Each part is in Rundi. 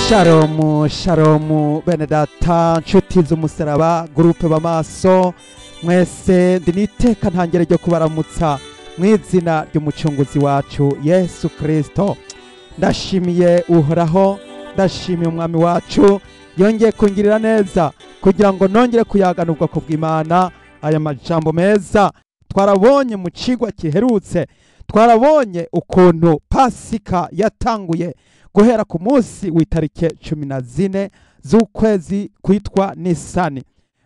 Sharomu sharomu bene data nshuti z'umusaraba groupe b'amaso mwese ndi niteka ntangere ryo kubaramutsa mu izina ry'umucunguzi wacu Yesu Kristo. Ndashimiye Uhoraho, ndashimiye umwami wacu yongeye kungirira neza kugira ngo nongere kuyagana ubwoko bw'Imana aya majambo meza. Twarabonye mu cigwa kiherutse, twarabonye ukuntu Pasika yatanguye guhera ku munsi w'itarike 14 z'ukwezi kwitwa Nisani,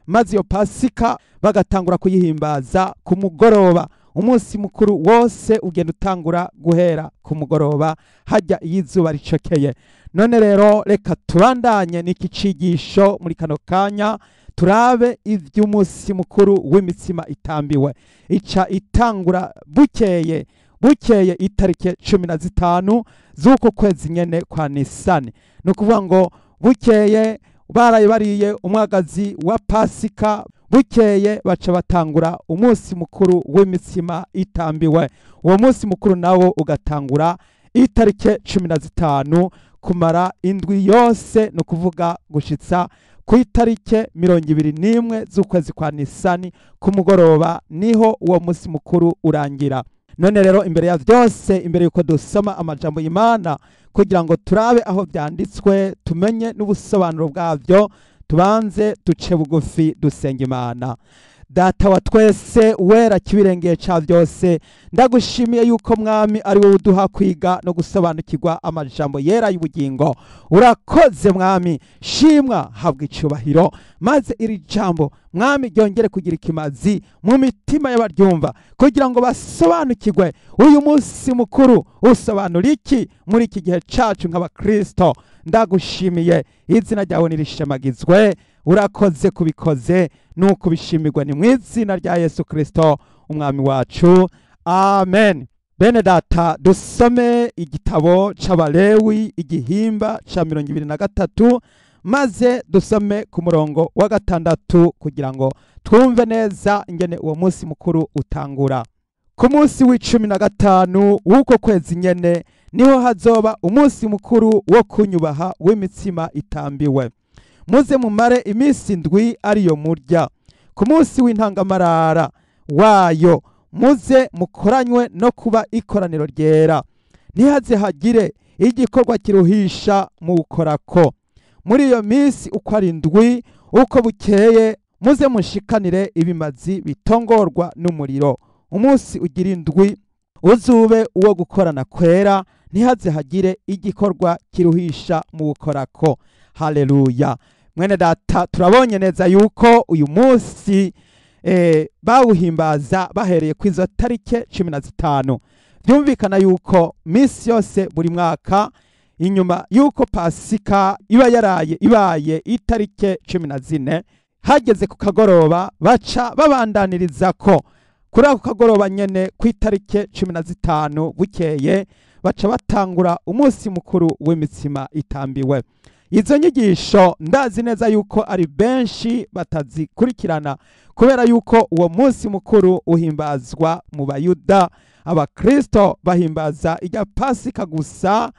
maze iyo Pasika bagatangura kuyihimbaza ku mugoroba. Umunsi mukuru wose ugenda utangura guhera ku mugoroba hajya izuba ricokeye. None rero reka tubandanye n'iki cigisho muri kano kanya, turabe ivy'umunsi mukuru w'imitsima itambiwe. Ica itangura bukeye bukeye itarike 15 z'uko kwezi nyene kwa Nisani. Ni ukuvuga ngo bukeye baraye bariye umwagazi wa Pasika, bukeye baca batangura umunsi mukuru w'imitsima itambiwe. Uwo munsi mukuru nawo ugatangura itarike 15 kumara indwi yose, ni ukuvuga gushitsa ku itarike 21 z'ukwezi kwa Nisani ku mugoroba, niho uwo munsi mukuru urangira. None rero imbere ya vyose, imbere yuko dusoma amajambo y'Imana kugira ngo turabe aho vyanditswe tumenye n'ubusobanuro bwavyo, tubanze duce bugufi dusenga Imana. Data wa twese wera kibirengeye ca vyose, ndagushimiye yuko mwami ari wowe uduha kwiga no gusobanukirwa amajambo yera y'ubugingo. Urakoze mwami, shimwa habwa icubahiro, maze iri jambo mwami ryongere kugira ikimazi mu mitima y'abaryumva kugira ngo basobanukirwe uyu munsi mukuru usobanura iki muri iki gihe cacu nk'abakristo. Ndagushimiye, izina ryawe nirishemagizwe, urakoze kubikoze nuko bishimirwa, ni mu izina rya Yesu Kristo umwami wacu, amen. Bene data, dusome igitabo c'Abalewi igihimba ca 23, maze dusome ku murongo wa 6 kugira ngo twumve neza ingene uwo munsi mukuru utangura. Ku munsi w'15 w'uko kwezi nyene niho hazoba umunsi mukuru wo kunyubaha w'imitsima itambiwe. Muze mumare iminsi 7 ariyo murya. Ku munsi w'intangamarara wayo muze mukoranywe no kuba ikoraniro ryera, ntihaze hagire igikorwa kiruhisha muwukorako. Muri iyo minsi uko ari 7, uko bukeye muze mushikanire ibimazi bitongorwa n'umuriro. Umunsi ugira 7 uzube uwo gukorana kwera, ntihaze hagire igikorwa kiruhisha muwukorako. Haleluya. Mwene data, turabonye neza yuko uyu munsi bawuhimbaza bahereye kwizo tarike 15. Byumvikana yuko minsi yose buri mwaka inyuma yuko Pasika iba yaraye ibaye itarike 14, hageze ku kagoroba baca babandaniriza ko kuri ako kagoroba nyene ku itarike 15 bukeye baca batangura umunsi mukuru w'imitsima itambiwe. Izo nyigisho ndazi neza yuko ari benshi batazikurikirana kubera yuko uwo munsi mukuru uhimbazwa mu Bayuda. Abakristo bahimbaza ijya Pasika gusa,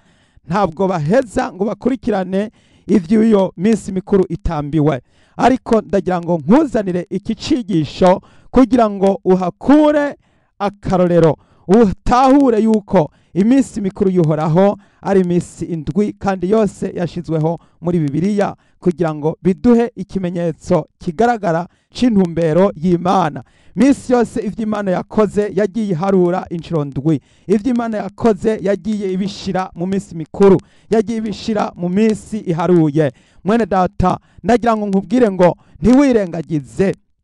ntabwo baheza ngo bakurikirane ivy'uyo minsi mikuru itambiwe. Ariko ndagira ngo nkuzanire iki cigisho kugira ngo uhakure akarorero, utahure yuko iminsi mikuru y'Uhoraho ari iminsi 7 kandi yose yashizweho muri Bibiliya kugira ngo biduhe ikimenyetso kigaragara c'intumbero y'Imana. Minsi yose ivy'Imana yakoze yagiye iharura inshuro 7, ivy'Imana yakoze yagiye ibishira mu minsi mikuru, yagiye ibishira mu minsi iharuye. Mwene data, ndagira ngo nkubwire ngo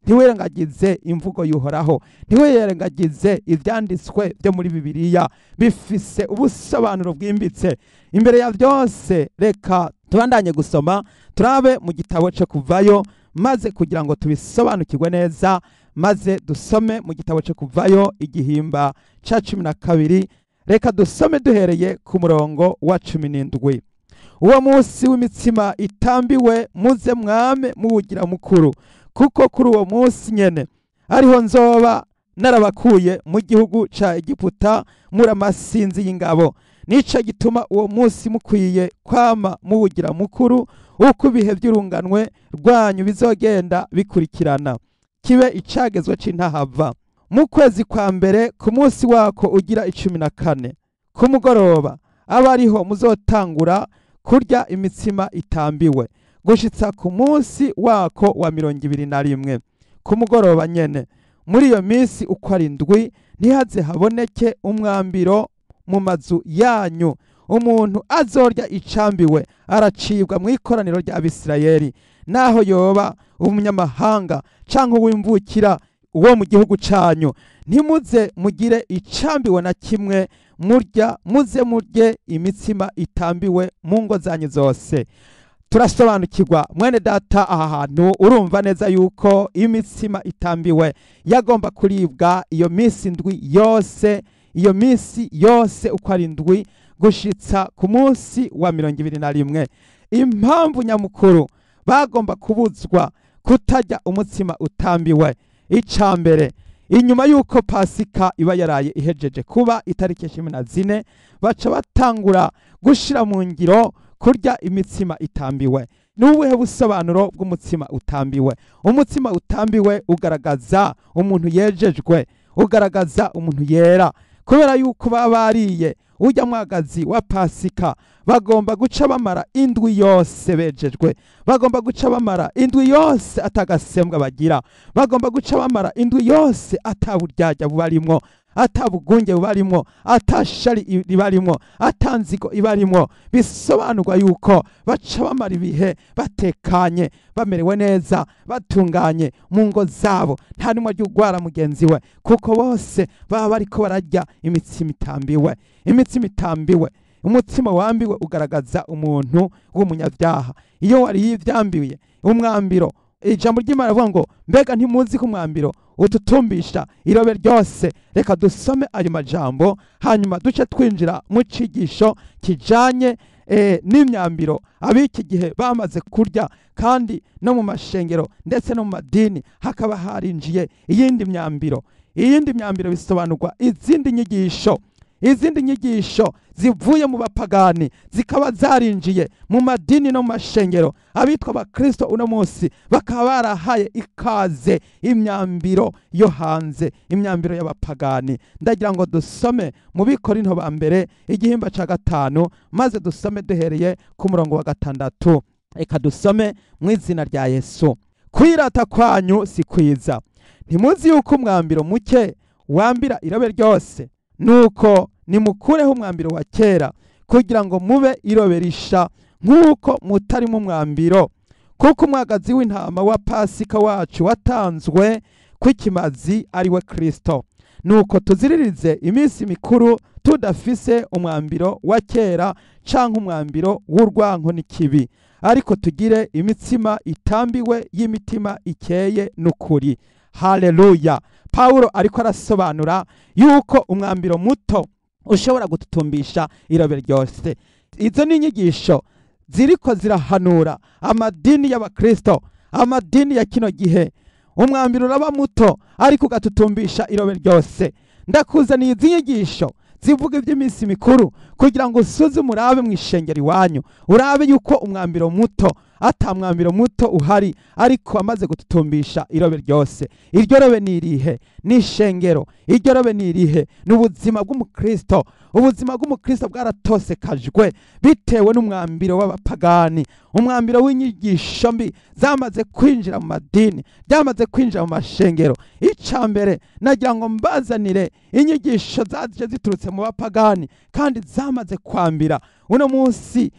ntiwirengagize imvugo y'Uhoraho, ntiwirengagize ivyanditswe byo muri Bibiliya, bifise ubusobanuro bwimbitse. Imbere ya byose reka tubandanye gusoma, turabe mu gitabo cyo Kuvayo, maze kugira ngo tubisobanukirwe neza, maze dusome mu gitabo cyo Kuvayo igihimba ca 12. Reka dusome duhereye ku murongo wa 17. Uwo munsi w'imitsima itambiwe muze mwame muwugira mukuru, kuko kuri uwo munsi nyene ariho nzoba narabakuye mu gihugu ca Egiputa muri amasinzi y'ingabo. Nico gituma uwo munsi mukwiye kwama muwugira mukuru, uko ibihe by'urunganwe rwanyu bizogenda bikurikirana, kibe icagezwe c'intahava. Mu kwezi kwa mbere, ku munsi wako ugira 14, ku mugoroba, aba ariho muzotangura kurya imitsima itambiwe, gushitsa ku munsi wako wa 21, ku mugoroba nyene. Muri iyo minsi uko ari 7, ntihaze haboneke umwambiro mu mazu yanyu. Umuntu azorya icambiwe aracibwa mu ikoraniro ry'Abisirayeli, naho yoba umunyamahanga canke uwimvukira uwo mu gihugu canyu. Ntimuze mugire icambiwe na kimwe murya, muze murye imitsima itambiwe mu ngo zanyu zose. Turasobanukirwa mwene data, aha hantu urumva neza yuko imitsima itambiwe yagomba kuribwa iyo minsi 7 yose, iyo minsi yose uko ari 7, gushitsa ku munsi wa 21. Impamvu nyamukuru bagomba kubuzwa kutarya umutsima utambiwe, icambere, inyuma yuko Pasika iba yaraye ihejeje kuba itariki 14, baca batangura gushira mu ngiro kurya imitsima itambiwe. Nubuhe busobanuro bw'umutsima utambiwe? Umutsima utambiwe ugaragaza umuntu yejejwe, ugaragaza umuntu yera. Kubera yuko baba bariye urya mwagazi wa Pasika, bagomba guca bamara indwi yose bejejwe, bagomba guca bamara indwi yose atagasembwa bagira, bagomba guca bamara indwi yose ataburyarya bubarimwo, atabugunge bubarimwo, atashari ribarimwo, atanzigo ibarimwo. Bisobanurwa yuko baca bamara ibihe batekanye, bamerewe neza, batunganye mu ngo zabo, nta numwe ryugwara mugenzi we, kuko bose baba bariko bararya imitsima itambiwe. Imitsima itambiwe, umutsima wambiwe ugaragaza umuntu w'umunyabyaha. Iyo wariye ivyambiwe, umwambiro, ijambo ry'Imana rivuga ngo mbega ntimuzi ko umwambiro ututumbisha irobe ryose. Reka dusome ayo majambo, hanyuma duce twinjira mu cigisho kijanye n'imyambiro ab'iki gihe bamaze kurya, kandi no mu mashengero ndetse no mu madini hakaba harinjiye iyindi myambiro. Iyindi myambiro bisobanurwa izindi nyigisho, izindi nyigisho zivuye mu bapagani zikaba zarinjiye mu madini no mu mashengero. Abitwa abakristo uno munsi bakaba barahaye ikaze imyambiro yo hanze, imyambiro y'abapagani. Ndagira ngo dusome mu Bikorinto ba mbere igihimba ca 5, maze dusome duhereye ku murongo wa 6. Reka dusome mu izina rya Yesu. Kwirata kwanyu si kwiza. Ntimuzi yuko umwambiro muke wambira irobe ryose? Nuko nimukureho umwambiro wa kera, kugira ngo mube irobe risha, nk'uko mutari mu mwambiro. Kuko umwagazi w'intama wa Pasika wacu watanzwe kw'ikimazi, ari we Kristo. Nuko tuziririze iminsi mikuru tudafise umwambiro wa kera canke umwambiro w'urwanko n'ikibi, ariko tugire imitsima itambiwe y'imitima ikeye n'ukuri. Haleluya. Paulo ariko arasobanura yuko umwambiro muto ushobora gututumbisha irobe ryose. Izo ni inyigisho ziriko zirahanura amadini y'abakristo, amadini ya kino gihe. Umwambiro uraba muto ariko ugatutumbisha irobe ryose. Ndakuzaniye izi nyigisho zivuga iby'iminsi mikuru kugira ngo usuzume urabe mu ishengero iwanyu, urabe yuko umwambiro muto ata mwambiro muto uhari, ariko amaze gututumbisha irobe ryose. Iryo robe ni irihe? Ni ishengero. Iryo robe ni irihe? Ni ubuzima bw'umukristo. Ubuzima bw'umukristo bwaratosekajwe bitewe n'umwambiro w'abapagani, umwambiro w'inyigisho mbi zamaze kwinjira mu madini, byamaze kwinjira mu mashengero. Icambere nagira ngo mbazanire inyigisho zaje ziturutse mu bapagani kandi zamaze kwambira. Uno munsi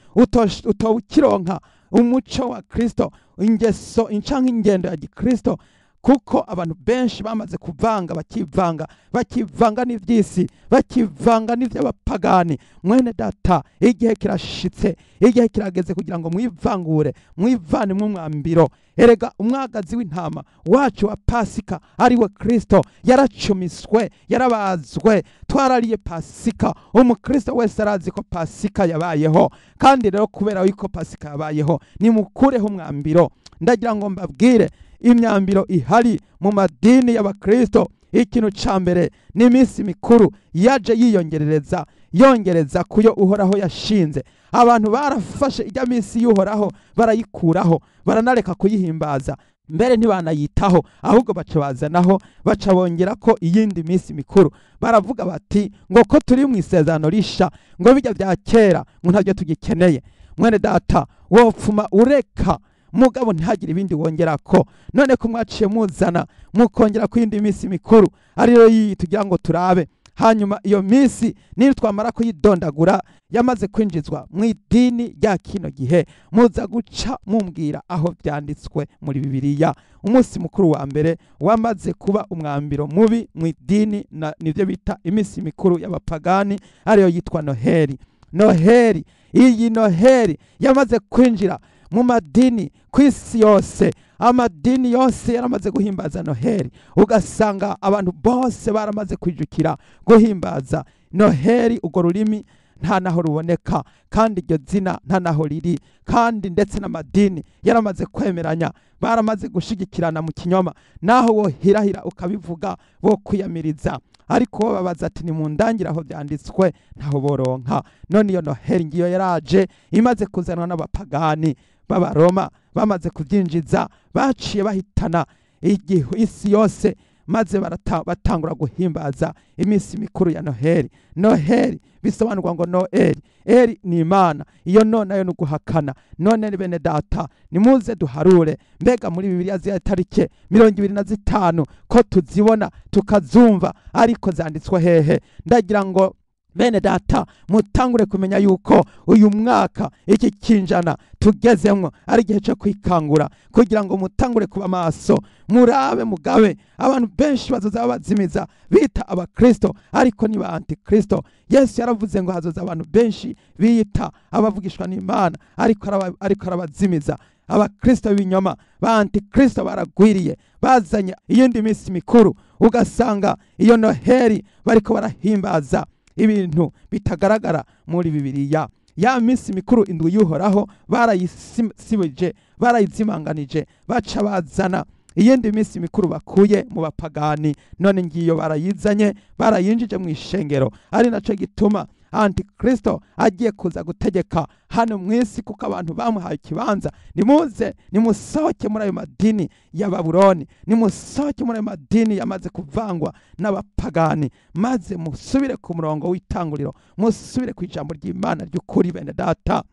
utokironka umuco wa Kristo, ingeso incanka ingendo ya Gikristo, kuko abantu benshi bamaze kuvanga, bakivanga, bakivanga n'ivyisi, bakivanga n'ivy'abapagani. Mwene data, igihe kirashitse, igihe kirageze kugira ngo mwivangure, mwivane mu mwambiro. Erega umwagazi w'intama wacu wa Pasika ari we Kristo yaracumiswe, yarabazwe, twarariye Pasika. Umukristo wese arazi ko Pasika yabayeho, kandi rero kubera yuko Pasika yabayeho, nimukureho umwambiro. Ndagira ngo mbabwire imyambiro ihari mu madini y'abakristo. Ikintu ca mbere ni iminsi mikuru yaje yiyongerereza. yongereza kuyo Uhoraho yashinze. Abantu barafashe ijya minsi y'Uhoraho barayikuraho, baranareka kuyihimbaza, mbere ntibanayitaho, ahubwo baca bazanaho, baca bongera ko iyindi minsi mikuru. Baravuga bati ngo ko turi mu isezerano risha, ngo bijya bya kera ngo ntabyo tugikeneye. Mwene data, wopfuma ureka mugabo ntihagire ibindi wongera ko. None ko mwaciye muzana mukongera ku yindi minsi mikuru ariyo iyi tugira ngo turabe. Hanyuma iyo minsi niyo twamara kuyidondagura yamaze kwinjizwa mu idini rya kino gihe, muza guca mumbwira aho byanditswe muri Bibiliya. Umunsi mukuru wa mbere wamaze kuba umwambiro mubi mu idini, nivyo bita iminsi mikuru y'abapagani ariyo yitwa Noheli. Noheli, iyi Noheli yamaze kwinjira mu madini ku isi yose. Amadini yose yaramaze guhimbaza Noheli, ugasanga abantu bose baramaze kwijukira guhimbaza Noheli. Urwo rurimi nta naho ruboneka, kandi iryo zina nta naho riri, kandi ndetse n'amadini yaramaze kwemeranya, baramaze gushigikirana mu kinyoma. Naho wohirahira ukabivuga bo kwiyamiriza, ariko bo babaza ati nimundangira aho byanditswe, ntaho boronka. None iyo Noheli ngiyo yaraje imaze kuzanwa n'abapagani b'Abaroma, bamaze kubyinjiza baciye bahitana isi yose, maze batangura guhimbaza iminsi mikuru ya Noheli. Noheli bisobanurwa ngo Noeli, Eri ni Imana, iyo no nayo ni uguhakana. None bene data, nimuze duharure mbega muri Bibiliya ziriya tarike 25 ko tuzibona tukazumva, ariko zanditswe hehe? Ndagira ngo bene data mutangure kumenya yuko uyu mwaka, iki kinjana tugezemwo, ari igihe cyo kwikangura, kugira ngo mutangure kuba maso, murabe mugabe. Abantu benshi bazoza bazimiza bita abakristo, ariko ni ba antikristo. Yesu yaravuze ngo hazoza abantu benshi biyita abavugishwa n'Imana, ariko arabazimiza. Abakristo b'ibinyoma, ba antikristo baragwiriye, bazanye iyindi minsi mikuru, ugasanga iyo Noheli bariko barahimbaza ibintu bitagaragara muri Bibiliya. Ya minsi mikuru indwi y'Uhoraho barayisibije, barayizimanganije, baca bazana iyindi minsi mikuru bakuye mu bapagani. None ngiyo barayizanye, barayinjije mu ishengero. Ari naco gituma antikristo agiye kuza gutegeka hano mu isi, kuko abantu bamuhaye ikibanza. Nimuze nimusohoke muri ayo madini ya Babuloni, nimusohoke muri ayo madini yamaze kuvangwa n'abapagani, maze musubire ku murongo w'itanguriro, musubire ku ijambo ry'Imana ry'ukuri. Bene data,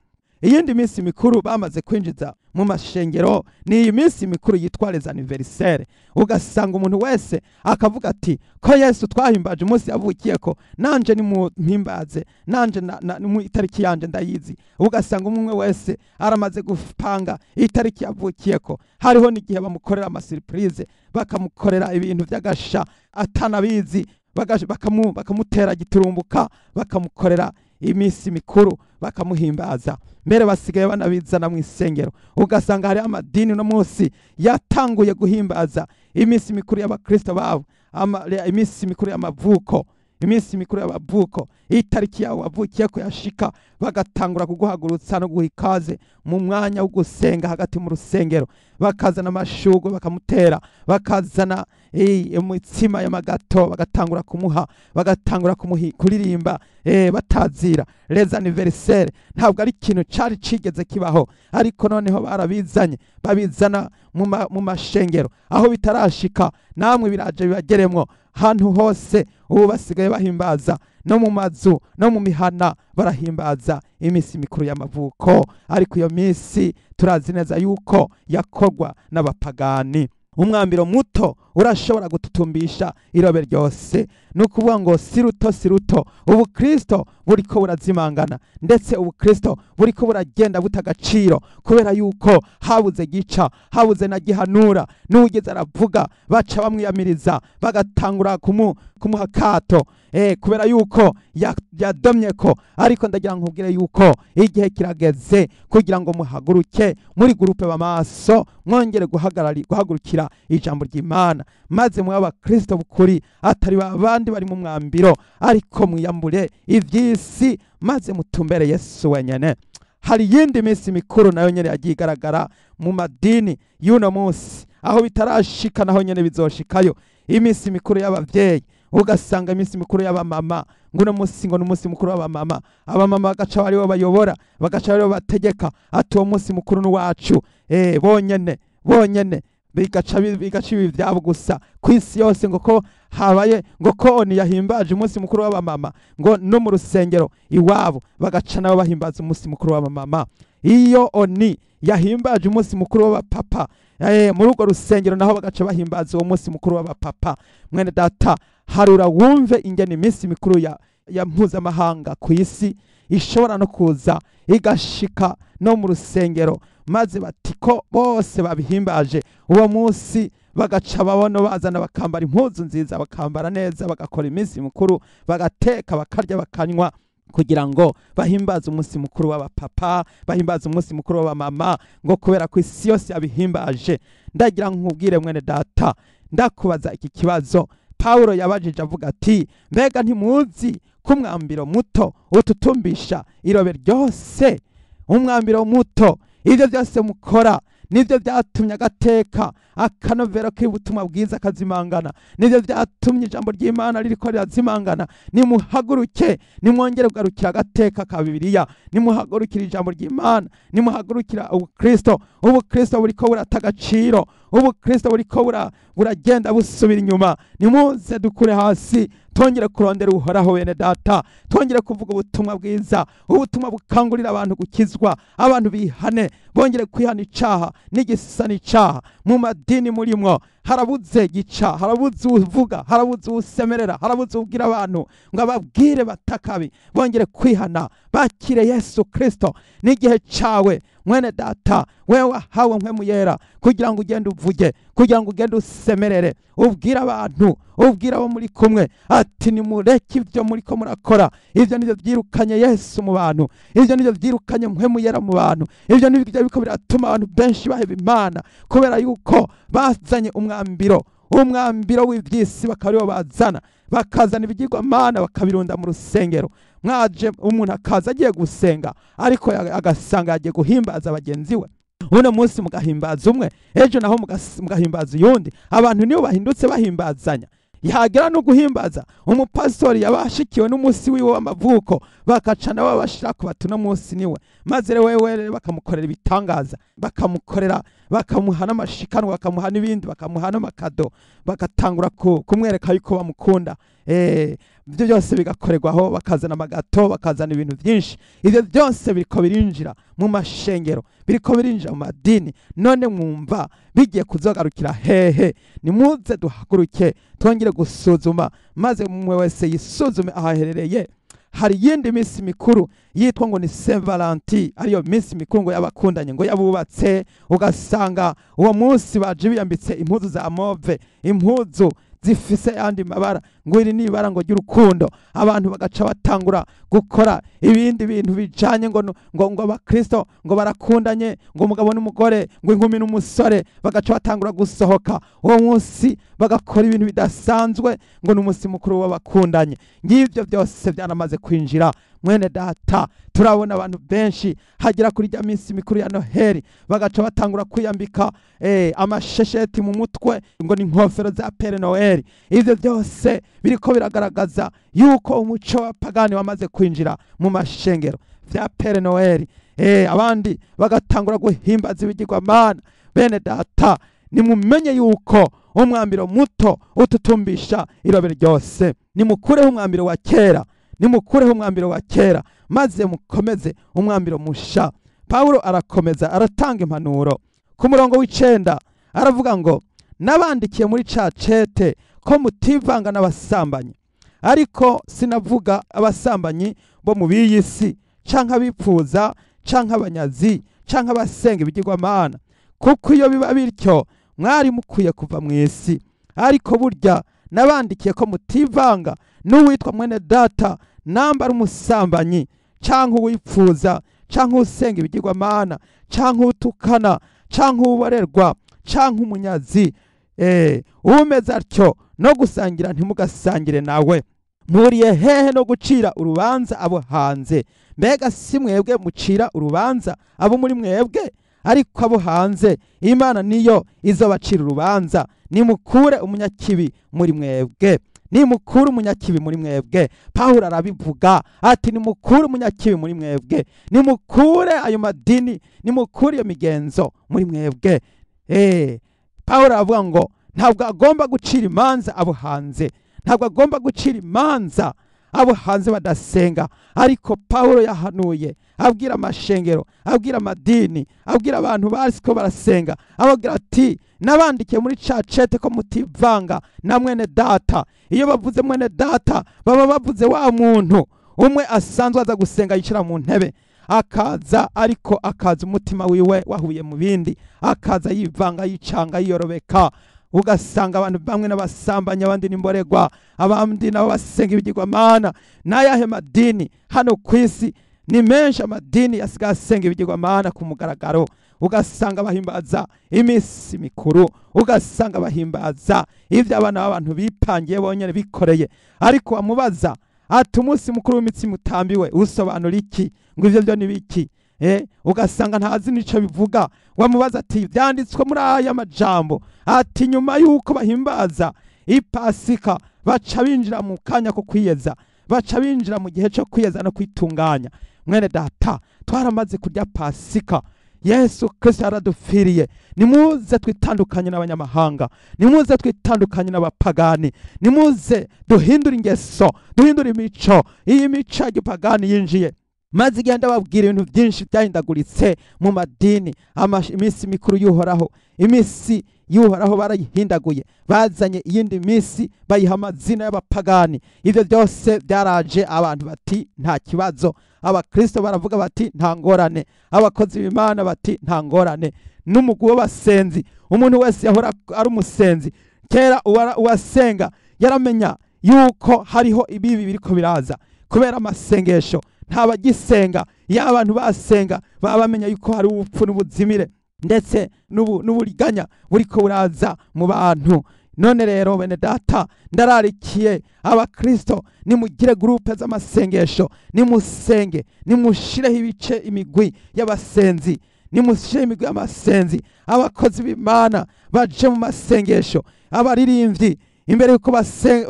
iyindi minsi mikuru bamaze kwinjiza mu mashengero ni iyi minsi mikuru yitwa les anniversaires. Ugasanga umuntu wese akavuga ati ko Yesu twahimbaje umunsi yavukiyeko, nanje nimumpimbaze, nanje mu itariki yanje ndayizi. Ugasanga umwe wese aramaze gupanga itariki yavukiyeko. Hariho n'igihe bamukorera ama surprise, bakamukorera ibintu by'agasha atanabizi, bakamutera giturumbuka, bakamukorera iminsi mikuru, bakamuhimbaza. Mbere basigaye banabizana mu isengero. Ugasanga hari amadini no munsi yatanguye guhimbaza iminsi mikuru y'abakristo babo, iminsi mikuru y'amavuko, iminsi mikuru y'abavuko, itariki yawe wavukiye ko yashika, bagatangura kuguhagurutsa no guha ikaze mu mwanya wo gusenga hagati mu rusengero, bakazana amashugwe bakamutera, bakazana imitsima y'amagato bagatangura kumuha, bagatangura kuririmba batazira les anniversaires. Ntabwo ari ikintu cari cigeze kibaho, ariko noneho barabizanye, babizana mu mashengero aho bitarashika. Namwe biraje bibageremwo hantu hose. Ubu basigaye bahimbaza no mu mazu no mu mihana, barahimbaza iminsi mikuru y'amavuko, ariko iyo minsi turazi neza yuko yakorwa n'abapagani. Umwambiro muto urashobora gututumbisha irobe ryose. Ni ukuvuga ngo si ruto si ruto, ubukristo buriko burazimangana, ndetse ubukristo buriko buragenda buta agaciro, kubera yuko habuze gica, habuze na gihanura. N'uwigeze aravuga baca bamwiyamiriza, bagatangura kumuha kato, kubera yuko yadomye ko. Ariko ndagira nkubwire yuko igihe kirageze kugira ngo muhaguruke muri groupe b'amaso, mwongere guhagurukira ijambo ry'Imana, maze mwe abakristo bukuri, atari abandi bari mu mwambiro, ariko mwiyambure ivy'isi, maze mutumbere Yesu wenyene. Hari yindi minsi mikuru nayo nyene yagiye igaragara mu madini y'uno munsi, aho bitarashika naho nyene bizoshikayo. Iminsi mikuru y'abavyeyi, Ugasanga iminsi mikuru y'abamama, ngo uno munsi ngo n'umunsi mukuru w'abamama, abamama bagaca aribo bayobora, bagaca aribo bategeka, ati uwo munsi mukuru n'uwacu, bonyene bonyene, bigaca ibi vyabo gusa ku isi yose, ngo ko habaye, ngo ko ONU yahimbaje umunsi mukuru w'abamama, ngo no mu rusengero iwabo bagaca nabo bahimbaza umunsi mukuru w'abamama. Iyo ONU yahimbaje umunsi mukuru w'abapapa, muri urwo rusengero naho bagaca bahimbaza uwo munsi mukuru w'abapapa. Mwene data, harura wumve ingene iminsi mikuru ya mpuzamahanga ku isi ishobora no kuza igashika no mu rusengero, maze bati ko bose babihimbaje uwo munsi, bagaca babona bazana bakambara impuzu nziza, bakambara neza, bagakora iminsi mikuru, bagateka, bakarya, bakanywa, kugira ngo bahimbaze umunsi mukuru w'abapapa, bahimbaze umunsi mukuru w'abamama, ngo kubera ko isi yose yabihimbaje. Ndagira nkubwire mwene data, ndakubaza iki kibazo Paulo yabajije avuga ati mbega ntimuzi ko umwambiro muto ututumbisha irobe ryose? Umwambiro muto, ivyo byose mukora nivyo byatumye agateka akanovera k'ubutumwa bwiza kazimangana, nivyo byatumye ijambo ry'Imana ririko rirazimangana. Nimuhaguruke, nimwongere kugarukira agateka ka Bibiliya, nimuhagurukira ijambo ry'Imana, nimuhagurukira Ubukristo. Ubukristo buriko burata agaciro, Ubukristo buriko buragenda busubira inyuma. Nimuze dukure hasi, twongere kurondera Uhoraho bene data, twongere kuvuga ubutumwa bwiza, ubutumwa bukangurira abantu gukizwa, abantu bihane, bongere kwihana icaha n'igisa n'icaha. Mu madini murimwo harabuze gica, harabuze uvuga, harabuze usemerera, harabuze ubwira abantu ngo ababwire batakabi, bongere kwihana, bakire Yesu Kristo. N'igihe cawe mwene data, wewe wahawe mpwemu yera kugira ngo ugende uvuge, kugira ngo ugende usemerere, ubwire abantu, ubwire abo muri kumwe ati nimureke ibyo muriko murakora. Ivyo nivyo vyirukanye Yesu mu bantu, ivyo nivyo vyirukanye mpwemu yera mu bantu, ivyo nivyo biriko biratuma abantu benshi baheba Imana, kubera yuko bazanye umwambiro w'ivyisi, bakaba bazana, bakazana ibigirwamana bakabirunda mu rusengero. Mwaje umuntu akaza agiye gusenga, ariko agasanga yagiye guhimbaza bagenzi we. Uno munsi mugahimbaza umwe, ejo naho mugahimbaza uyundi. Abantu nibo bahindutse bahimbazanya. Yagera no guhimbaza umupastori yabashikiwe n'umunsi wiwe w'amavuko, bakaca nabo bashira ku batu no munsi niwe, maze wewe bakamukorera ibitangaza, bakamukorera, bakamuha n'amashikanwa, bakamuha n'ibindi, bakamuha n'amakado, bagatangura kumwereka yuko bamukunda. Ibyo byose bigakorerwaho, bakazana amagato, bakazana ibintu byinshi. Ibyo byose biriko birinjira mu mashengero, biriko birinjira mu madini. None mwumva bigiye kuzogarukira hehe? Nimuze duhaguruke, twongere gusuzuma, maze umwe wese yisuzume ahaherereye. Hari yindi minsi mikuru yitwa ngo ni Saint Valentin, ariyo minsi mikuru ngo y'abakundanye, ngo yabubatse. Ugasanga uwo munsi baje biyambitse impuzu za mauve, impuzu zifise yandi mabara, ngo iri nibara ngo ry'urukundo. Abantu bagaca batangura gukora ibindi bintu bijanye ngo ngo abakristo ngo barakundanye, ngo umugabo n'umugore, ngo inkumi n'umusore, bagaca batangura gusohoka uwo munsi bagakora ibintu bidasanzwe, ngo n'umunsi mukuru w'abakundanye. Ngivyo byose byanamaze kwinjira. Mwene data, turabona abantu benshi hagera kuri rya minsi mikuru ya Noheli bagaca batangura kwiyambika amashesheti mu mutwe, ngo ni inkofero za Père Noel. Ivyo byose biriko biragaragaza yuko umuco wa pagani wamaze kwinjira mu mashengero vya Père Noel. Abandi bagatangura guhimbaza ibigirwamana. Bene data, nimumenye yuko umwambiro muto ututumbisha irobe ryose. Nimukureho umwambiro wa kera, nimukureho umwambiro wa kera, maze mukomeze umwambiro musha. Paulo arakomeza aratanga impanuro ku murongo w'icenda, aravuga ngo nabandikiye muri ca cete ko mutivanga n'abasambanyi, ariko sinavuga abasambanyi bo mu biyisi, canke abipfuza, canke abanyazi, canke abasenga ibigirwamana, kuko iyo biba bityo mwari mukwiye kuva mu isi. Ariko burya nabandikiye ko mutivanga n'uwitwa mwene data namba ari umusambanyi, canke uwipfuza, canke usenga ibigirwamana, canke utukana, canke ubarerwa, canke umunyazi. Umeze atyo no gusangira ntimugasangire nawe. Mpuriye hehe no gucira urubanza abo hanze? Mbega si mwebwe mucira urubanza abo muri mwebwe? Ariko abo hanze Imana niyo izobacira urubanza. Nimukure umunyakibi muri mwebwe. Nimukure umunyakibi muri mwebwe. Pawulo arabivuga ati nimukure umunyakibi muri mwebwe, nimukure ayo madini, nimukure iyo migenzo muri mwebwe. Pawulo aravuga ngo ntabwo agomba gucira imanza abo hanze, ntabwo agomba gucira imanza abo hanze badasenga. Ariko Pawulo yahanuye abwira amashengero, abwira amadini, abwira abantu basiko barasenga, ababwira ati nabandikiye muri ca cete ko mutivanga na mwene data. Iyo bavuze mwene data baba bavuze wa muntu umwe asanzwe aza gusenga yicara mu ntebe akaza, ariko akaza umutima wiwe wahuye mu bindi, akaza yivanga yicanga yiyorobeka. Ugasanga abantu bamwe n'abasambanya, abandi n'imboregwa, abandi nabo basenga ibigirwamana. N'ayahe madini hano ku isi ni menshi, amadini yasigaye asenga ibigirwamana ku mugaragaro. Ugasanga bahimbaza iminsi mikuru, ugasanga bahimbaza ivyo abana b'abantu bipangiye bonyene bikoreye. Ariko wamubaza ati umunsi mukuru w'imitsima utambiwe usobanura iki? Ngo ivyo byo ni biki? Ugasanga ntazi nico bivuga. Wamubaza ati vyanditswe muri aya majambo, ati nyuma yuko bahimbaza ipasika baca binjira mu kanya ko kwiyeza, baca binjira mu gihe cyo kwiyeza no kwitunganya. Mwene data, twaramaze kurya pasika, Yesu Kristo yaradupfiriye. Nimuze twitandukanye n'abanyamahanga, nimuze twitandukanye n'abapagani, nimuze duhindure ingeso, duhindure imico. Iyi mico ya gipagani yinjiye maze igenda babwira ibintu byinshi byahindaguritse mu madini. Iminsi mikuru y'Uhoraho, iminsi y'Uhoraho barayihindaguye, bazanye iyindi minsi bayiha amazina y'abapagani. Ivyo byose byaraje, abantu bati nta kibazo, abakristo baravuga bati nta ngorane, abakozi b'Imana bati nta ngorane. N'umugwi w'abasenzi, umuntu wese yahora ari umusenzi kera, uwasenga yaramenya yuko hariho ibibi biriko biraza kubera amasengesho. Ntabagisenga, iyo abantu basenga baba bamenya yuko hari ubupfu n'ubuzimire ndetse n'uburiganya buriko buraza mu bantu. None rero bene data, ndararikiye abakristo, nimugire groupe z'amasengesho, nimusenge, nimushireho ibice imigwi y'abasenzi, nimushireho imigwi y'abasenzi, abakozi b'Imana baje mu masengesho, abaririmbyi imbere yuko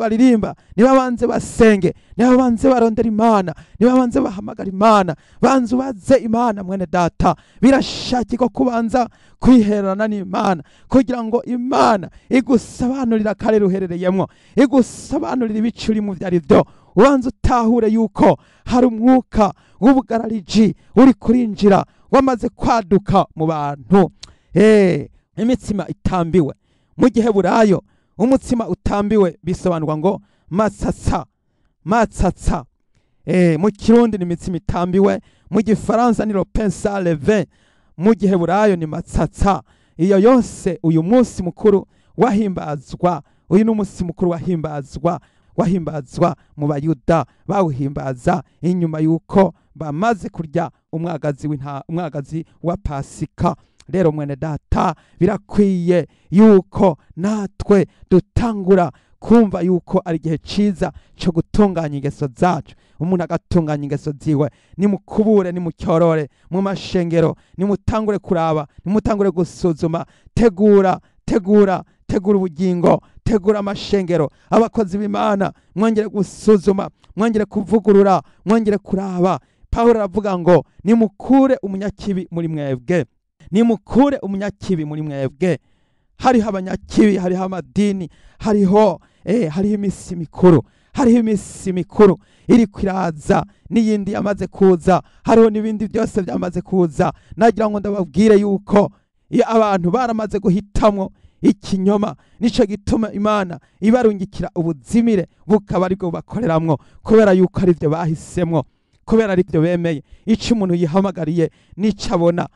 baririmba nibabanze basenge, nibabanze barondera Imana, nibabanze bahamagara Imana, banze ubaze Imana. Mwene data, birashakirwa kubanza kwiherana n'Imana kugira ngo Imana igusobanurira akarere uherereyemwo, igusobanurira ibice urimo ivyo ari vyo. Ubanze utahure yuko hari umwuka w'ubugarariji uri kurinjira wamaze kwaduka mu bantu. Imitsima itambiwe mu gihe burayo, umutsima utambiwe bisobanurwa ngo matsatsa, matsatsa. Mu Kirundi ni imitsima itambiwe, mu Gifaransa ni le pain sans levain, mu gihe burayo ni matsatsa. Iyo yose uyu munsi mukuru wahimbazwa, uyu ni umunsi mukuru wahimbazwa mu Bayuda, bawuhimbaza inyuma yuko bamaze kurya umwagazi wa Pasika. Rero mwene data, birakwiye yuko natwe dutangura kumva yuko ari igihe ciza cyo gutunganya ingeso zacu. Umuntu agatunganya ingeso ziwe, nimukubure, nimutyorore mu mashengero, nimutangure kuraba, nimutangure gusuzuma. Tegura, tegura, tegura ubugingo, tegura amashengero. Abakozi b'Imana mwongere gusuzuma, mwongere kuvugurura, mwongere kuraba. Pawulo aravuga ngo nimukure umunyakibi muri mwebwe, nimukure umunyakibi muri mwebwe. Hariho abanyakibi, hariho amadini, hariho imisi mikuru, hariho imisi mikuru iri kwiraza n'iyindi yamaze kuza, hariho n'ibindi byose byamaze kuza. Nagira ngo ndababwire yuko iyo abantu baramaze guhitamwo ikinyoma, nico gituma Imana ibarungikira ubuzimire bukaba aribwo bakoreramwo, kubera yuko ari byo bahisemwo, kubera ari byo bemeye. Ico umuntu yihamagariye nico abona.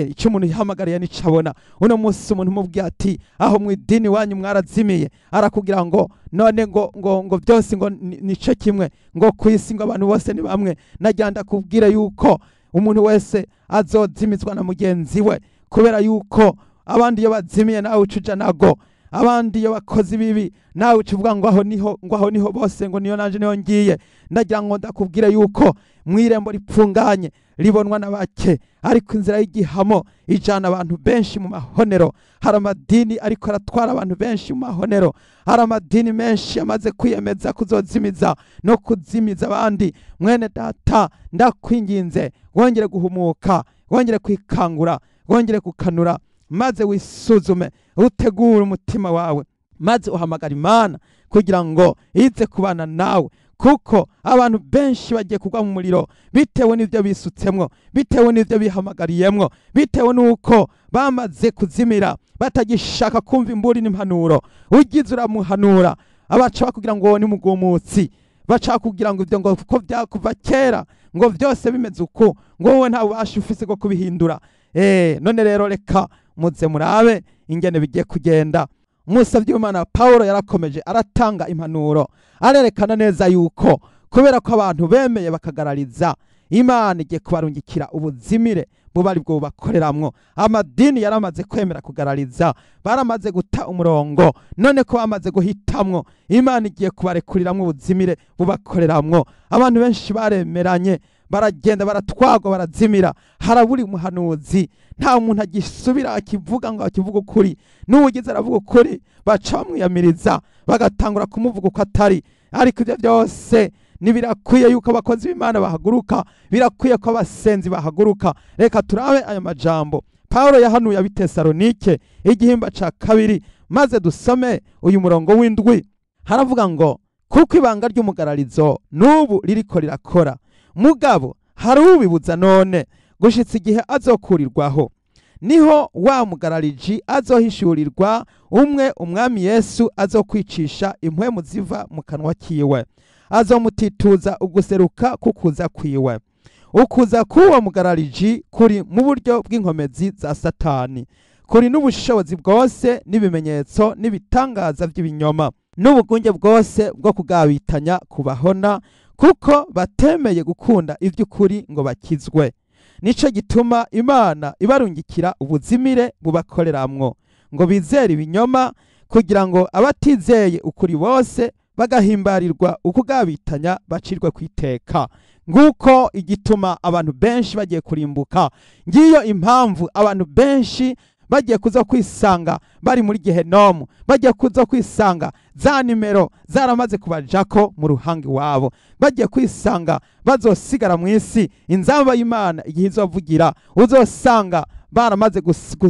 Icyo umuntu yihamagariye nico abona. Uno munsi umuntu umubwiye ati aho mu idini wanyu mwarazimiye, arakubwira ngo none ngo ngo ngo byose ngo nico kimwe, ngo kwisi ngo abantu bose ni bamwe. Nagira ndakubwira yuko umuntu wese azozimizwa na mugenzi we, kubera yuko abandi iyo bazimiye nawe ucuja nago, abandi iyo bakoze ibibi nawe ucuvuga ngo aho niho, ngo aho niho bose, ngo niyo nanje niho ngiye. Ndagira ngo ndakubwira yuko mwirembo ripfunganye ribonwa na bake, ariko inzira y'igihamo ijana abantu benshi mu mahonero. Hari amadini ariko aratwara abantu benshi mu mahonero, hari amadini menshi amaze kwiyemeza kuzozimiza no kuzimiza abandi. Mwene data, ndakwinginze wongere guhumuka, wongere kwikangura, wongere gukanura, maze wisuzume, utegure umutima wawe, maze uhamagara Imana kugira ngo ize kubana nawe, kuko abantu benshi bagiye kugwa mu muriro bitewe n'ibyo bisutsemwo, bitewe n'ibyo bihamagariyemwo, bitewe n'uko bamaze kuzimira, batagishaka kumva imburi n'impanuro. Ugize uramuhanura, abaca bakubwira ngo ni mugumutsi, baca kugira ngo ibyo ngo ko byakuva kera, ngo byose bimeze uku, ngo wowe nta bubasha ufise bwo kubihindura. None rero reka muze murabe ingene bigiye kugenda. Umusavyi w'Imana Paulo yarakomeje aratanga impanuro, arerekana neza yuko kubera ko abantu bemeye bakagarariza, Imana igiye kubarungikira ubuzimire buba ari bwo bubakoreramwo. Amadini yaramaze kwemera kugarariza, baramaze guta umurongo, none ko bamaze guhitamwo, Imana igiye kubarekuriramwo ubuzimire bubakoreramwo. Abantu benshi baremeranye, baragenda baratwagwa, barazimira. Haraburi umuhanuzi, nta muntu agisubira akivuga ngo akivuga ukuri. N'uwugize aravuga ukuri baca bamwiyamiriza, bagatangura kumuvuga uko atari. Ariko ibyo byose nibirakwiye yuko abakozi b'Imana bahaguruka, birakwiye ko abasenzi bahaguruka. Reka turabe aya majambo Paulo yahanuye ab'i Tesalonike igihimba ca 2, maze dusome uyu murongo w'indwi. Haravuga ngo kuko ibanga ry'umugararizo n'ubu ririko rirakora, mugabo hari ubibuza none gushitsa igihe azokurirwaho. Niho wa mugarariji azohishurirwa, umwe umwami Yesu azokwicisha impwemu ziva mu kanwa kiwe, azomutituza uguseruka kukuza kwiwe. Ukuza k'uwo mugarariji kuri mu buryo bw'inkomezi za Satani, kuri n'ubushobozi bwose n'ibimenyetso n'ibitangaza by'ibinyoma, n'ubugunge bwose bwo kugabitanya kubahona, kuko batemeye gukunda iby'ukuri ngo bakizwe. Nico gituma Imana ibarungikira ubuzimire bubakoreramwo, ngo bizere ibinyoma, kugira ngo abatizeye ukuri bose bagahimbarirwa ukugabitanya bacirwe kwiteka. Nguko igituma abantu benshi bagiye kurimbuka. Ngiyo impamvu abantu benshi bagiye kuza kwisanga bari muri gehenomu, bagiye kuza kwisanga za nimero zaramaze kubajako mu ruhangi wabo, bagiye kwisanga bazosigara mu isi. Inzamba y'Imana igihe izovugira, uzosanga baramaze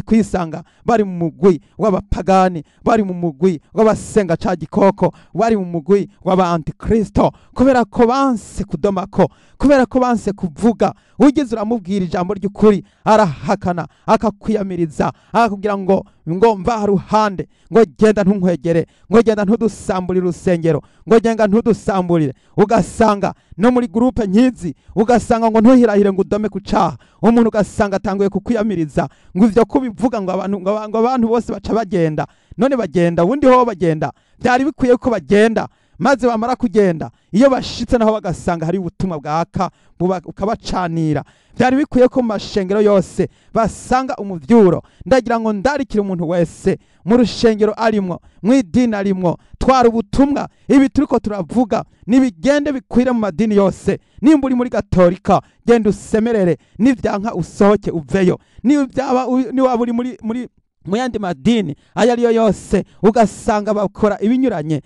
kwisanga bari mu mugwi w'abapagani, bari mu mugwi w'abasenga ca gikoko, bari mu mugwi w'aba antikristo, kubera ko banse kudomako, kubera ko banse kuvuga. Ugize uramubwira ijambo ry'ukuri arahakana, akakwiyamiriza, akakubwira ngo mva ruhande, ngo genda ntunkwegere, ngo genda ntudusamburire urusengero, ngo genda ntudusamburire. Ugasanga no muri groupe nkizi, ugasanga ngo ntuhirahire ngo udome ku caha, umuntu ugasanga atanguye kukwiyamiriza, ngo ivyo kubivuga ngo abantu ngo abantu bose baca bagenda. None bagenda ubundi ho bagenda, byari bikwiye ko bagenda, maze bamara kugenda iyo bashitse naho bagasanga hari ubutumwa bwaka ukabacanira. Byari bikwiye ko mu mashengero yose basanga umuvyuro. Ndagira ngo ndarikire umuntu wese mu rushengero arimwo, mu idini arimwo, twara ubutumwa. Ibi turiko turavuga nibigende bikwire mu madini yose. Nimba uri muri Gatolika, genda usemerere, nivyanka usohoke uveyo. Niwaba uri muri mu yandi madini ayo ariyo yose, ugasanga bakora ibinyuranye,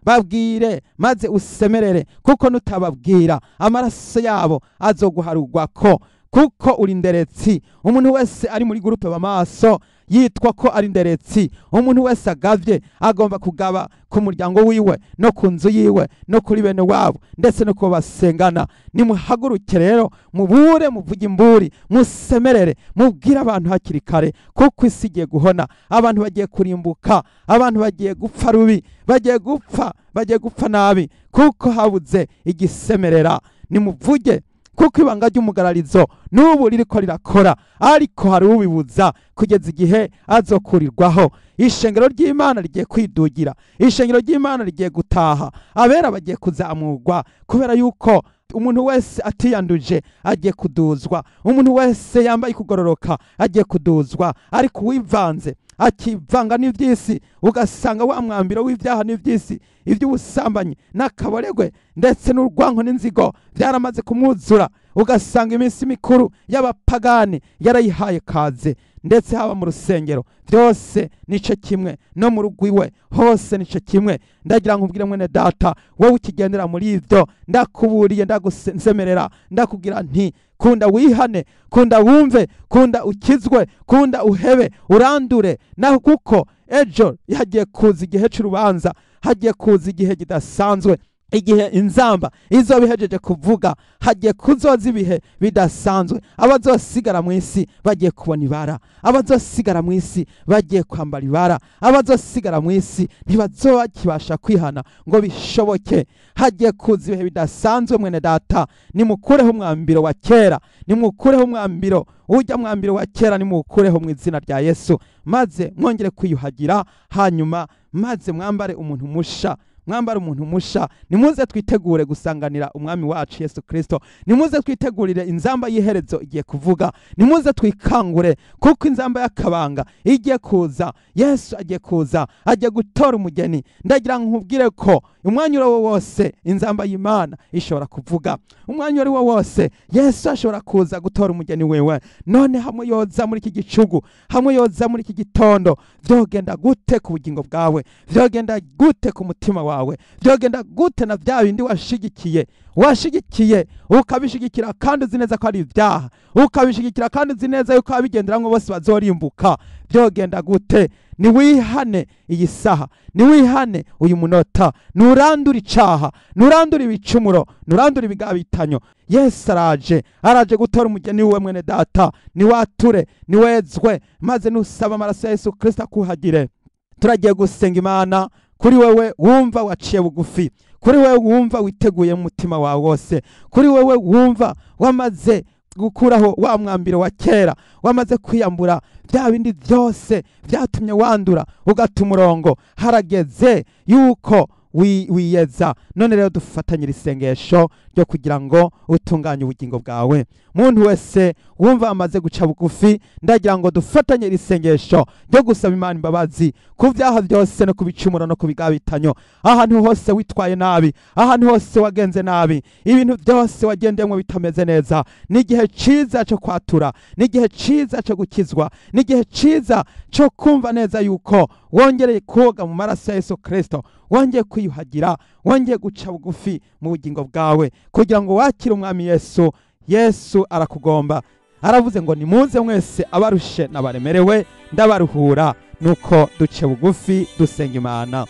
babwire maze usemerere, kuko nutababwira amaraso yabo azoguharugwako, kuko uri nderetsi. Umuntu wese ari muri groupe b'amaso yitwa ko ari nderetsi. Umuntu wese agavye agomba kugaba ku muryango wiwe no ku nzu yiwe no kuri bene wabo ndetse no kubasengana. Nimuhaguruke rero mubure, muvuge imburi, musemerere, mubwire abantu hakiri kare, kuko isi igiye guhona, abantu bagiye kurimbuka, abantu bagiye gupfa rubi, bagiye gupfa nabi, kuko habuze igisemerera. Nimuvuge, kuko ibanga ry'umugararizo n'ubu ririko rirakora, ariko hari ubibuza kugeza igihe azokurirwaho. Ishengero ry'Imana rigiye kwidugira, ishengero ry'Imana rigiye gutaha, abera bagiye kuzamurwa, kubera yuko umuntu wese atiyanduje agiye kuduzwa, umuntu wese yambaye kugororoka agiye kuduzwa. Ariko uwivanze akivanga n'ivyisi, ugasanga wa mwambiro w'ivyaha n'ivyisi, ivy'ubusambanyi n'akaboregwe ndetse n'urwanko n'inzigo byaramaze kumwuzura, Ugasanga iminsi mikuru y'abapagani yarayihaye kaze, ndetse haba mu rusengero byose nico kimwe, no mu rugo iwe hose nico kimwe. Ndagira ngo ubwire mwene data, wowe ukigendera muri ivyo, ndakuburiye, ndagusemerera, ndakubwira nti kunda wihane, kunda wumve, kunda ukizwe, kunda uhebe, urandure. Naho kuko ejo hagiye kuza igihe c'urubanza, hagiye kuza igihe kidasanzwe, igihe inzamba izoba ihejeje kuvuga, hagiye kuzoza ibihe bidasanzwe. Abazosigara mu isi bagiye kubona ibara, abazosigara mu isi bagiye kwambara ibara, abazosigara mu isi ntibazoba bakibasha kwihana ngo bishoboke. Hagiye kuza ibihe bidasanzwe mwene data. Nimukureho umwambiro wa kera, nimukureho umwambiro ujya mwambiro wa kera, nimukureho mu izina rya Yesu, maze mwongere kwiyuhagira, hanyuma maze mwambare umuntu musha, mwambara umuntu musha. Nimuze twitegure gusanganira umwami wacu Yesu Kristo, nimuze twitegurire inzamba y'iherezo igiye kuvuga, nimuze twikangure kuko inzamba y'akabanga igiye kuza. Yesu agiye kuza, agiye gutora umugeni. Ndagira nkubwire ko umwanya uri wo wose inzamba y'Imana ishobora kuvuga, umwanya uri wo wose Yesu ashobora kuza gutora umugeni wewe. None hamwe yoza muri iki gicugu, hamwe yoza muri iki gitondo, vyogenda gute ku bugingo bwawe? Vyogenda gute ku mutima wawe? Vyogenda gute na vya bindi washigikiye? Washigikiye ukabishigikira kandi uzi neza ko ari ibyaha, ukabishigikira kandi uzi neza yuko ababigenderamwo bose bazorimbuka. Vyogenda gute? Niwihane iyi saha, niwihane uyu munota, nurandure icaha, nurandure ibicumuro, nurandure ibigabitanyo. Yesu araje, araje gutora umugeni wiwe mwene data. Niwature, niwezwe, maze nusaba amaraso ya Yesu Kristo akuhagire. Turagiye gusenga Imana. Kuri wewe wumva waciye bugufi, kuri wewe wumva witeguye mu mutima wawe wose, kuri wewe wumva wamaze gukuraho wa mwambiro wa kera, wamaze kwiyambura bya bindi byose byatumye wandura ugata umurongo, harageze yuko wiyeza. None rero dufatanyira isengesho ryo kugira ngo utunganye ubugingo bwawe. Muntu wese wumva amaze guca bugufi, ndagira ngo dufatanye isengesho ryo gusaba Imana imbabazi ku byaha byose no kubicumuro no kubigabitanyo. Ahantu hose witwaye nabi, ahantu hose wagenze nabi, ibintu byose wagendemwo bitameze neza, n'igihe ciza cyo kwatura, n'igihe ciza cyo gukizwa, n'igihe ciza cyo kumva neza yuko wongereye koga mu maraso ya Yesu Kristo, wongeye kwiyuhagira, wongeye guca bugufi mu bugingo bwawe kugira ngo wakire umwami Yesu. Yesu arakugomba, aravuze ngo nimuze mwese abarushe n'abaremerewe ndabaruhura. Nuko duce bugufi dusenga Imana.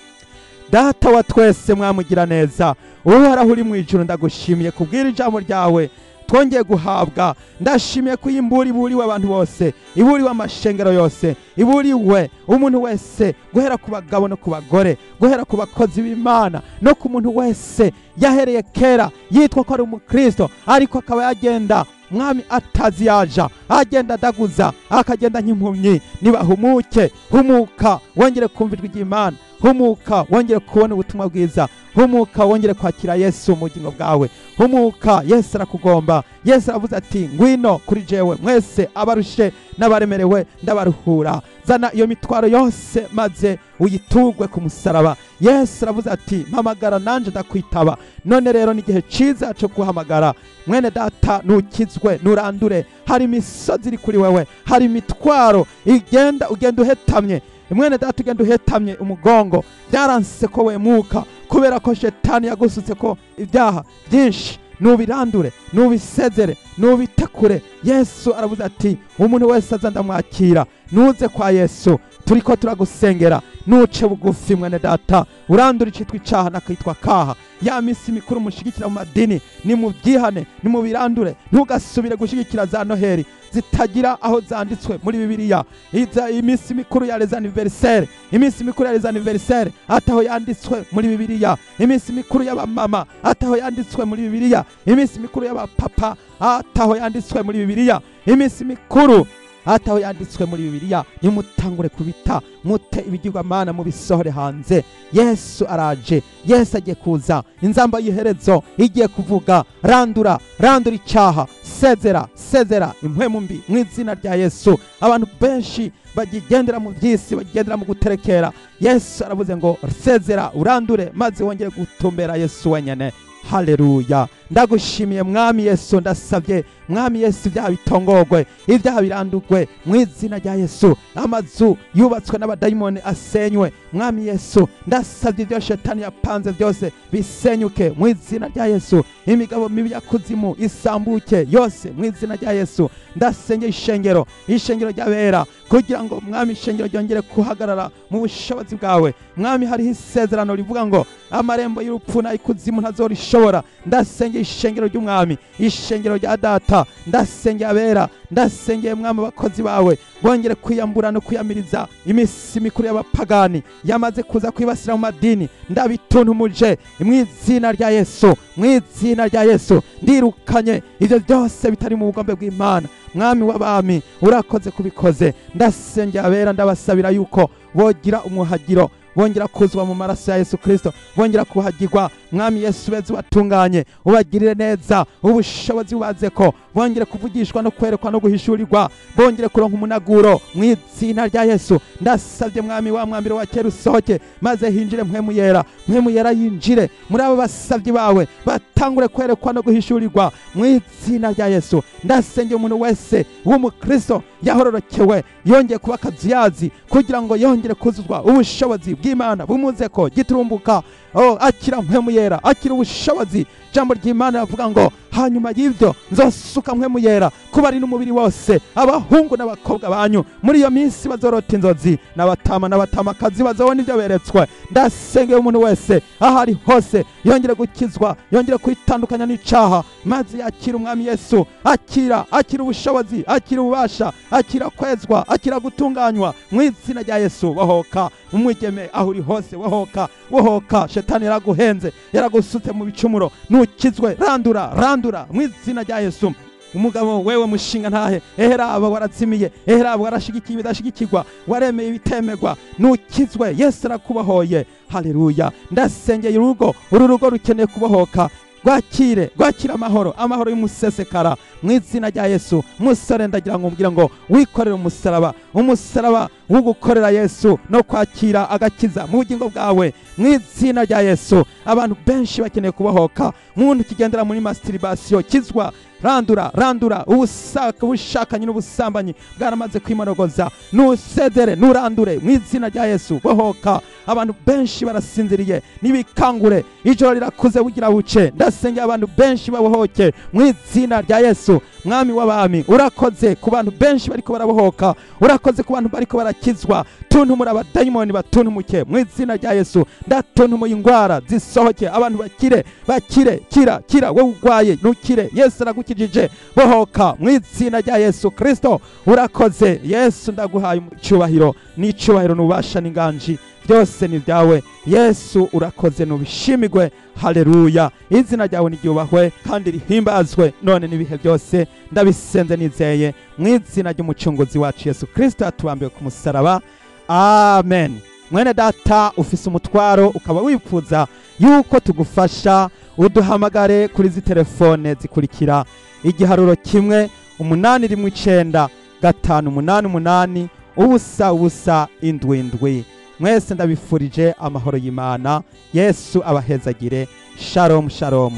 Data wa twese mwamugira neza, uhoraho uri mu ijuru, ndagushimiye kubwira ijambo ryawe twongeye guhabwa. Ndashimiye ko imburi iburiwe abantu bose, iburiwe amashengero yose, iburiwe umuntu wese, guhera ku bagabo no ku bagore, guhera ku bakozi b'Imana no ku muntu wese yahereye kera yitwa ko ari umukristo, ariko akaba yagenda mwami atazi yaja, agenda adaguza, akagenda nk'impumyi. Nibahumuke, humuka wongere kumva ijwi ry'Imana, humuka wongere kubona ubutumwa bwiza, humuka wongere kwakira Yesu mu bugingo bwawe. Humuka, Yesu arakugomba. Yesu aravuze ati ngwino kuri jewe mwese abarushe n'abaremerewe ndabaruhura. Zana iyo mitwaro yose maze uyitugwe ku musaraba. Yesu aravuze ati mpamagara nanje ndakwitaba. None rero ni igihe ciza cyo guhamagara mwene data, nukizwe, nurandure. Hari imisozi iri kuri wewe, hari imitwaro igenda ugenda uhetamye mwene data, ugenda uhetamye umugongo, byaranse ko wemuka kubera ko shetani yagusutse ko ibyaha byinshi. Nubirandure, nubisezere, nubitekure. Yesu aravuze ati umuntu wese aza ndamwakira. Nuze kwa Yesu, turiko turagusengera. Nuce bugufi mwene data, urandure icitwa icaha nakitwa kaha. Ya misi mikuru mushigikira mu madini, nimubyihane, nimubirandure. Ntugasubire gushigikira za Noheli zitagira aho zanditswe muri Bibiliya. Iza imisi mikuru ya les anniversaires, imisi mikuru ya les anniversaires ataho yanditswe muri Bibiliya, imisi mikuru y'abamama ataho yanditswe muri Bibiliya, imisi mikuru y'abapapa ataho yanditswe muri Bibiliya, imisi mikuru ataho yanditswe muri Bibiliya. Nimutangure kubita, mute ibigirwamana mubisohore hanze. Yesu araje, Yesu agiye kuza, inzamba y'iherezo igiye kuvuga. Randura, randura icaha, sezera, sezera impwemu mbi mu izina rya Yesu. Abantu benshi bagigendera mu by'isi, bagigendera mu guterekera. Yesu aravuze ngo sezera, urandure, maze wongere gutumbera Yesu wenyene. Haleluya. Ndagushimiye Mwami Yesu, ndasabye Mwami Yesu ibyaha bitongogwe, ibyaha birandurwe mu izina rya Yesu. Amazu yubatswe n'abadayimoni asenywe Mwami Yesu. Ndasabye ibyo shetani yapanze byose bisenyuke mu izina rya Yesu. Imigabo mibi ya kuzimu isambuke yose mu izina rya Yesu. Ndasengeye ishengero, ishengero ry'abera, kugira ngo Mwami ishengero ryongere kuhagarara mu bushobozi bwawe. Mwami, hariho isezerano rivuga ngo amarembo y'urupfu n'ay'ikuzimu ntazorishobora. Ndasengeye ishengero ry'Umwami, ishengero rya Data. Ndasengeye abera, ndasengeye Mwami abakozi bawe bongere kwiyambura no kwiyamiriza imisi mikuru y'abapagani yamaze kuza kwibasira mu madini. Ndabituntumuje mu izina rya Yesu, mu izina rya Yesu. Ndirukanye ivyo byose bitari mu bugombe bw'Imana. Mwami w'abami, urakoze kubikoze. Ndasengeye abera, ndabasabira yuko bogira umuhagiro, bongera kuzwa mu maraso ya Yesu Kristo, bongera kuhagirwa. Mwami Yesu, beze ubatunganye, ubagirire neza, ubushobozi bubaze ko bongere kuvugishwa no kwerekwa no guhishurirwa, bongere kuronka umunaguro mu izina rya Yesu. Ndasabye Mwami wa mwambiro wa kera usohoke, maze hinjire Mpwemu Yera. Mpwemu Yera yinjire muri abo basabyi bawe, batangure kwerekwa no guhishurirwa mu izina rya Yesu. Ndasengeye umuntu wese w'umukristo yahororokewe yongeye kuba akazuyazi, kugira ngo yongere kuzuzwa ubushobozi bw'Imana bumuze ko giturumbuka. Oh, akira Mpwemu Yera, akira ubushobozi. Jambo ry'Imana ravuga ngo hanyuma y'ibyo nzosuka Mpwemu Yera kuba ari n'umubiri wose, abahungu n'abakobwa banyu muri iyo minsi bazorota inzozi, n'abatama n'abatamakazi bazobona ibyo beretswe. Ndasengeye umuntu wese aho ari hose yongere gukizwa, yongere kwitandukanya n'icaha, maze yakira Umwami Yesu. Akira, akira ubushobozi, akira ububasha, akira kwezwa, akira gutunganywa mu izina rya Yesu. Bohoka umwigeme aho uri hose, bohoka, bohoka. Shetani yaraguhenze, yaragusutse mu bicumuro, nukizwe, randura, randura mu izina rya Yesu. Umugabo wewe mushinga ntahe, ehera aba waratsimiye, ehera aba warashigikiye ibidashigikirwa, waremeye ibitemerwa, nukizwe, Yesu arakubohoye. Haleluya. Ndasengeye urugo, uru rugo rukeneye kubohoka. Rwakire, rwakire amahoro, amahoro y'umusesekara mu izina rya Yesu. Musore, ndagira ngo umbwire ngo wikorere umusaraba, umusaraba wo gukorera Yesu no kwakira agakiza mu bugingo bwawe mu izina rya Yesu. Abantu benshi bakeneye kubohoka. Muntu kigendera muri masturbation, kizwa, randura, randura ubushakanye n'ubusambanyi bwaramaze kwimorogoza. Nusedere, nurandure mu izina rya Yesu. Bohoka. Abantu benshi barasinziriye, nibikangure, ijoro rirakuze bugira buce. Ndasengeye abantu benshi babohoke mu izina rya Yesu. Mwami w'abami, urakoze ku bantu benshi bariko barabohoka, urakoze ku bantu bariko barakizwa. Tuntumura abadayimoni batuntumuke mu izina rya Yesu. Ndatuntumuye ingwara zisohoke, abantu bakire, bakire. Kira, kira, wowe urwaye nukire, Yesu aragukijije. Bohoka mu izina rya Yesu Kristo. Urakoze Yesu, ndaguhaye icyubahiro n'icubahiro n'ububasha n'inganji, byose ni byawe Yesu. Urakoze, nubishimigwe. Haleluya. Izina ryawe niryubahwe kandi rihimbazwe none n'ibihe byose. Ndabisenze nizeye mu izina ry'umucunguzi wacu Yesu Kristo yatubambiwe ku musaraba. Amen. Mwene data ufise umutwaro ukaba wifuza yuko tugufasha, uduhamagare kuri izi telefone zikurikira: igiharuro 1 8 1 9 5 8 8 0 0 7 7. Mwese ndabifurije amahoro y'Imana. Yesu abahezagire. Shalom, shalom.